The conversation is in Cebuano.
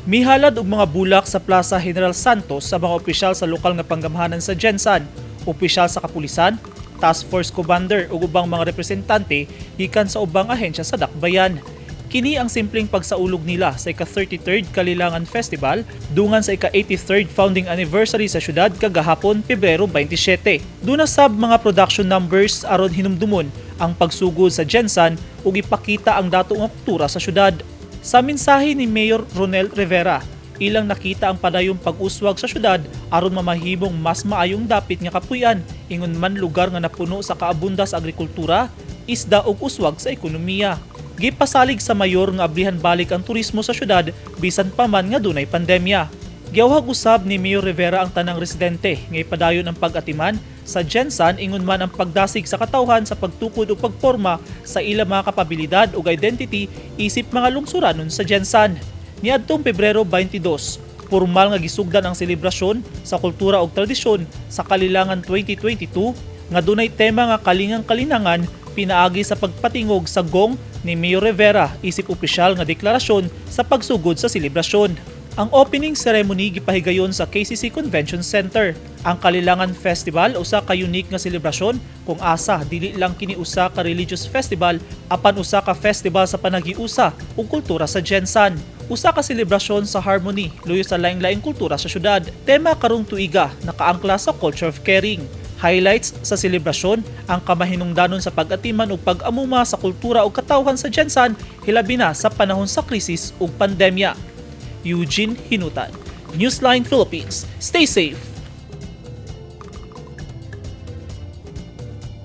Mihalad og mga bulak sa Plaza General Santos sa mga opisyal sa lokal nga panggamhanan sa GenSan, opisyal sa kapulisan, Task Force Commander ug ubang mga representante gikan sa ubang ahensya sa Dakbayan. Kini ang simpleng pagsaulog nila sa ika-33rd Kalilangan Festival dungan sa ika-83rd founding anniversary sa syudad kagahapon, Pebrero 27. Duna sab mga production numbers aron hinumdumon ang pagsugod sa GenSan ug ipakita ang dato nga kultura sa syudad. Sa mensahe ni Mayor Ronel Rivera, ilang nakita ang padayong pag-uswag sa syudad aron mamahimong mas maayong dapit nga kapuy-an, ingon man lugar nga napuno sa kaabunda sa agrikultura, isda ug uswag sa ekonomiya. Gipasalig sa mayor nga ablihan balik ang turismo sa syudad bisan pa man nga dunay pandemya. Giawhag usab ni Mayor Rivera ang tanang residente nga ipadayon ang pag-atiman sa GenSan, ingon man ang pagdasig sa katawhan sa pagtukod ug pagporma sa ilang mga kapabilidad ug identity isip mga lungsuranon sa GenSan. Niadtong Pebrero 22, formal nga gisugdan ang selebrasyon sa kultura ug tradisyon sa Kalilangan 2022 nga dunay tema nga "Kalingang Kalinangan" pinaagi sa pagpatingog sa gong ni Mayor Rivera isip opisyal nga deklarasyon sa pagsugod sa selebrasyon. Ang opening ceremony gipahigayon sa KCC Convention Center. Ang Kalilangan Festival usa ka unique nga selebrasyon kung asa dili lang kini usa ka religious festival apan usa ka festival sa panaghiusa ug kultura sa GenSan. Usa ka selebrasyon sa harmony luyo sa laing-laing kultura sa syudad. Tema karong tuiga nakaangkla sa culture of caring. Highlights sa selebrasyon ang kamahinungdanon sa pag-atiman ug pag-amuma sa kultura ug katawhan sa GenSan, hilabi na sa panahon sa krisis ug pandemya. Eugene Hinutan, Newsline Philippines. Stay safe.